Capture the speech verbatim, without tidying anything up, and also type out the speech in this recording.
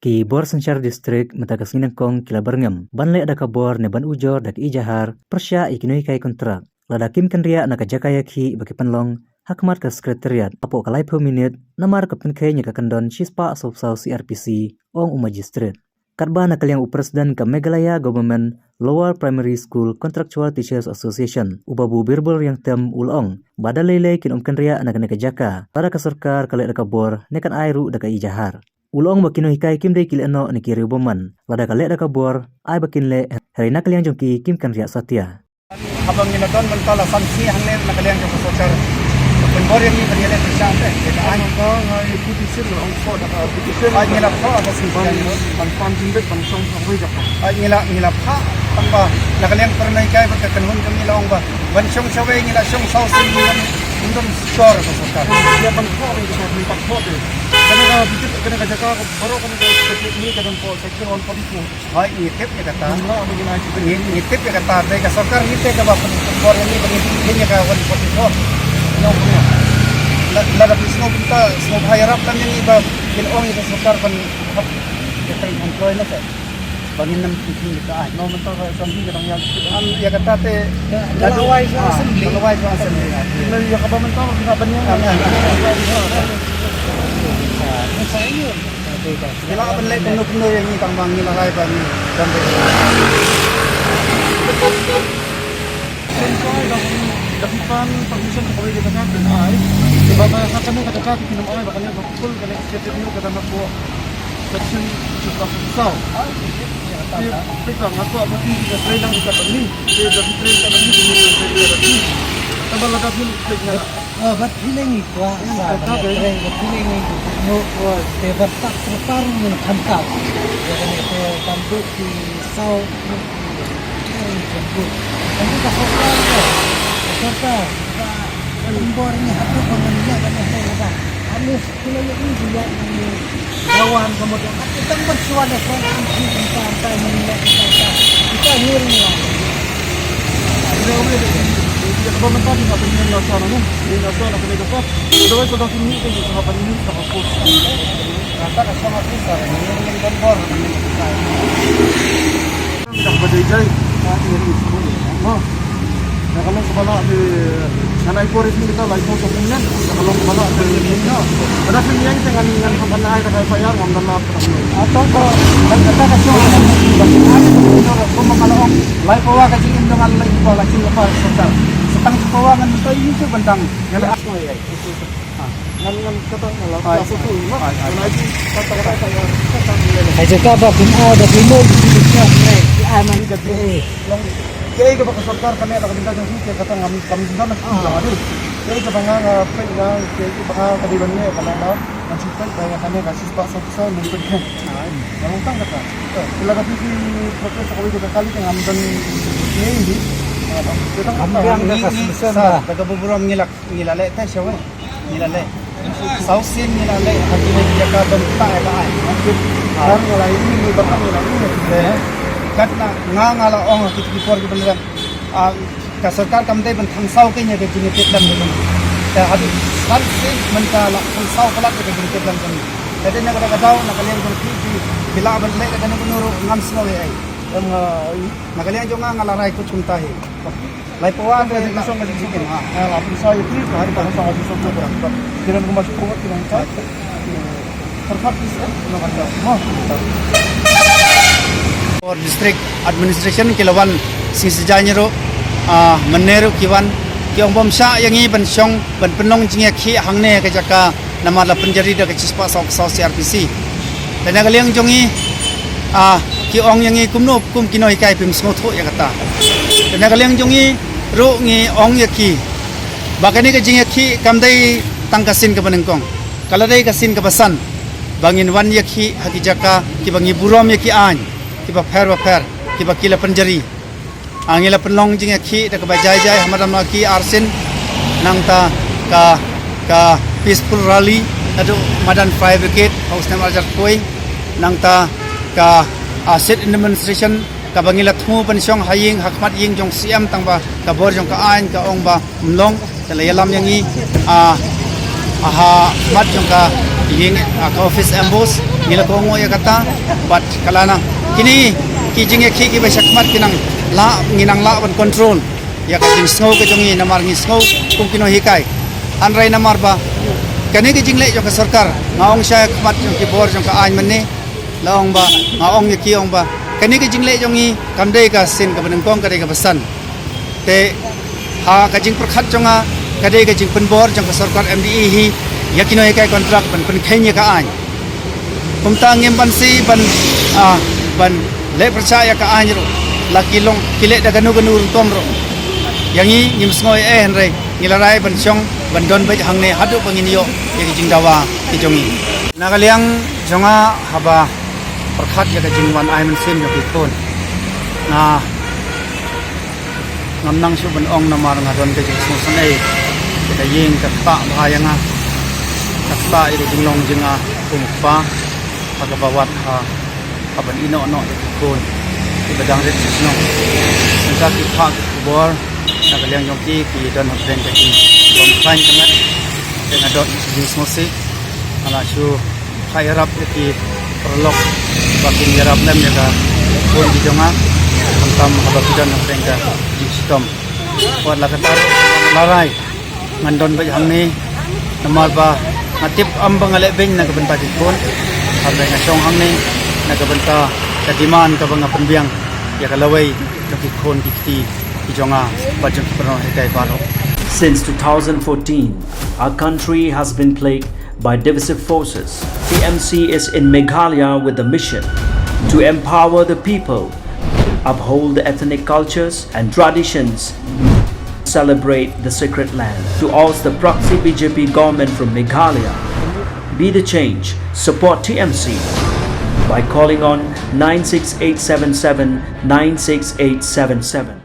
Ki bor synshar district mynta ka sngi nyngkong ki la byrngem ban leh da ka bor ne ban ujor da ka ijahar pyrshah ïa ki nonghikai kontrak lada kim kynriah na ka jaka ïakhih ba ki pynlong ha khmat ka Secretariat hapoh ka laiphew minit namar ka pynkheiñ ïa ka kyndon shispah sawphew saw C R P C, ong u Magistrate. Katba na ka liang u President ka Meghalaya Government Lower Primary School Contractual Teachers Association, u Babu Birbal Riangtem, u la ong ba da lei lei kin ym kynriah na kane ka jaka lada ka sorkar ka leh da ka bor ne kan ai ruh da ka ijahar. U la ong ba ki nonghikai kim dei ki leh noh ne ki riew bymman, lada ka leh da ka bor ai ba kin leh, hynrei na ka liang jong ki kim kynriah satia. Haba ngi la don mynta la san sngi hangne na ka liang jong ka sorkar, pynbor ïa ngi ban ïaleh pyrshah te, te ka ai. Ngi la phah ban pan jingdit ban shong shawei jaka. Ai ngi la, ngi la phah tang ba na ka liang para nonghikai bad ka kynhun jong ngi la ong ba ban shong shawei ngi la shong saw sien, ngim don, ngim don shor ka sorkar. Ïa ban phah ban ka sorkar, ban phah te. Kane ka jaka, kane ka jaka ka baroh kane ka, ka, ka, ka don ko section one forty-four. Hooid, ngi tip ïa kata. Ngi, ngi tip ïa kata, te ka sorkar ngi te kaba pyn-, pynbor ïa ngi ba ngin pynkheiñ ïa ka one forty-four. La, lada phi sngewbha, sngewbha ïarap lam ïa ngi ba kin ong ïa ka sorkar ban hap ïa ka employ na ka. Ba ngin nym pynkheiñ ïa ka ai. No, mynta ka sorkar ka dang ïa. Ïa kata te. Ka la wai sha assembly. Ka la wai sha assembly. Ïa kaba mynta ka ban ïa. Ngi la ban leh kumno kumno ïa ngi tang ba ngi la rai ba ngi dang dei. Shen ko ai da, da ki pan permission ka kawei ka jaka kin ai. Ba ka sa kane ka jaka kin ai ba kane ka full kane ka state ka dang ko section six of saw. Te peit ba nga kwah ba ki ka trei lang ki ka ni. Te da ki trei ka ni ki trei ka ni. Tang ba la da ki trei na. Oh, bad feeling i kwah sa, bad feeling i kwah. No, oh, te bad tak terparu ngan khantat. Jadi te tambut ki saw, ki kering tambut. Tambut ka sorkar ko. Ka sorkar, ka pembor ni hatu ko ngan ïa ka ni hai ba. Alus, kila ïa ni dia ni. Lawan kemudian aku tang bersuara dengan anti tentang apa yang kita, kita, kita hiring lah. Dia boleh dia. Dia kau mentah dia tak punya rasa mana? Dia rasa nak kena dapat. Dia rasa dah sini tu dia tak apa ni tak apa. Rasa dah sama tu sar ni yang kompor ni. Dah berjaya-jaya. Ha. Dah kalau kepala di sana ikut itu kita lah ikut sopingan. Dah kalau kepala di ini. Ada sini yang jangan dengan apa nak ada saya ngam dalam. Atau ko, kan kata ka song, kan kata ka song, lai pawa ka jingim jong ngan lai pawa ka jingim ka sorkar. Setang pawa ngan minta ini tu bentang. Ngan aku ya. Ngan ngan kata ngan la. Ai, ai, ai. Ngan aji kata kata ya. Ai jaka ba kin ai da kin ai. Ai man ka eh. Long. Ke ka ba ka sorkar kane la ka bentang jong ki kata ngam kam bentang na. Ai. Ke ka ba nga nga pe nga ke ka ba ka di ban ne ka la. Ngan shu peit ba ïa kane ka shispah sawphew saw ngan peit kan. Ai. Ngan ong tang kata. Phi la ka phi phi protest kawei ka kali ka ngam don ngi di. Ngam don ka solution ba. Sa da ka burom ngi la, ngi la leh te shawei. Ngi la leh. Saw sien ngi la leh ha kine ki jaka don ta ïa ka ai. Kar nga la ïa ngi ba ka ngi la ïa. Kat na nga nga la ong ha ki por ki ban leh. Ah, ka sorkar kam dei ban thang saw kein ïa ka jingïatep lem ka jong. Te haduh san sien mynta la thang saw palat ïa ka jingïatep lem ka jong. Te dei na kata ka daw na ka liang jong phi phi lah ban leh kano kano ruh ngam sngew ei ei. Em, eh, na ka liang jong nga nga la rai kut kumta hi. Lai pawa ka jingïatep lem ka jong. Ah, la pisa ïa phi ka hari ka song ka jingïatep lem ka jong. Kiran kumba shu kumba kiran ka. Or district administration ki la wan shisha jaiñ ruh, ah, mynne ruh ki wan, ki ong bym shah ïa ngi ban shong ban pynlong jingïakhih hangne ka jaka namar la pynjari da ka shispah sawphew saw C R P C. Te na ka liang jong ngi, ah, ki ong ïa ngi kumno kum ki nonghikai phim sngewthuh ïa kata. Te na ka liang jong ngi ruh ngi ong ïa ki ba kane ka jingïakhih kam dei tang ka sien kaba nyngkong. Ka la dei ka sien kaba san ba ngin wan ïakhih ha ki jaka kiba ngi burom ïa ki aiñ kiba pher ba pher kiba ki la pynjari. Ah, ngi la pynlong jingïakhih da kaba jai jai ha madan ma ki arsien nangta ka, ka peaceful rally naduh madan fire brigade ha u snem arhajar khatwei nangta ka, ah, sit-in demonstration kaba ngi la thmu ban shong ha ïing ha khmat ïing jong C M tang ba ka bor jong ka aiñ ka ong ba ym long. Te la ïalam ïa ngi, ah, ha mat jong ka Ïing, ah, ka office ambush, ngi la kohnguh ïa kata, bad ka la nang. Kine ki jingïakhih kiba shakhmat ki nang lah, ngi nang lah ban control ïa ka jingsngew ka jong ngi, namar ngi sngew kum ki nonghikai. Hynrei namar ba kane ka jingleh jong ka sorkar, nga ong sha khmat jong ki bor jong ka aiñ mynne, la ong ba, nga ong ïa ki ong ba kane ka jingleh jong ngi kam dei ka sien kaba nyngkong, ka dei kaba san. Te ha ka jingpyrkhat jong nga, ka dei ka jingpynbor jong ka sorkar M D A hi ïa ki nonghikai kontrak ban pynkheiñ ïa ka aiñ. Kumta ngim banse ban, ah, ban leh pyrshah ïa ka aiñ ruh, la ki long ki leh da kano kano rukom ruh. Ïa ngi ngim sngew ei ei, hynrei ngi la rai ban shong ban don beit hangne haduh ba ngin ïoh ïa ki jingdawa ki jong ngi. Na ka liang jong nga, haba pyrkhat ïa ka jingwan ai mynsiem jong ki khun, nga ngam nang shuh ban ong namar nga don ka jingsngewsynei. Ka ïing ka ktah bha ïa nga, ka ktah ïa ka jinglong jong nga kum u kpa, ha kaba wad ha, ha ban ïehnoh noh ïa ki khun kiba dang rit sha shnong. Mynta ki phah ki khubor na ka liang jong ki, ki don hapdeng ka jingpang khlaiñ ka met. Te nga don ka jingsngewsih, nga la shu phah ïarap ïa ki paralok ba kin ïarap lem ïa ka khun ki jong nga, khamtam haba ki don hapdeng ka jingshitom. Wat la katta ruh, la rai ngan don beit hangne, namar ba nga tip ym ba nga leh beiñ na ka bynta ki khun. Hynrei nga shong hangne na ka bynta ka demand kaba nga pynbiang ïa ka lawei jong ki khun ki kti ki jong nga bad jong ki paralok hikai baroh. Since two thousand fourteen, our country has been plagued by divisive forces. T M C is in Meghalaya with the mission to empower the people, uphold the ethnic cultures and traditions, celebrate the sacred land. To oust the proxy B J P government from Meghalaya, be the change, support T M C by calling on nine six eight seven seven nine six eight seven seven.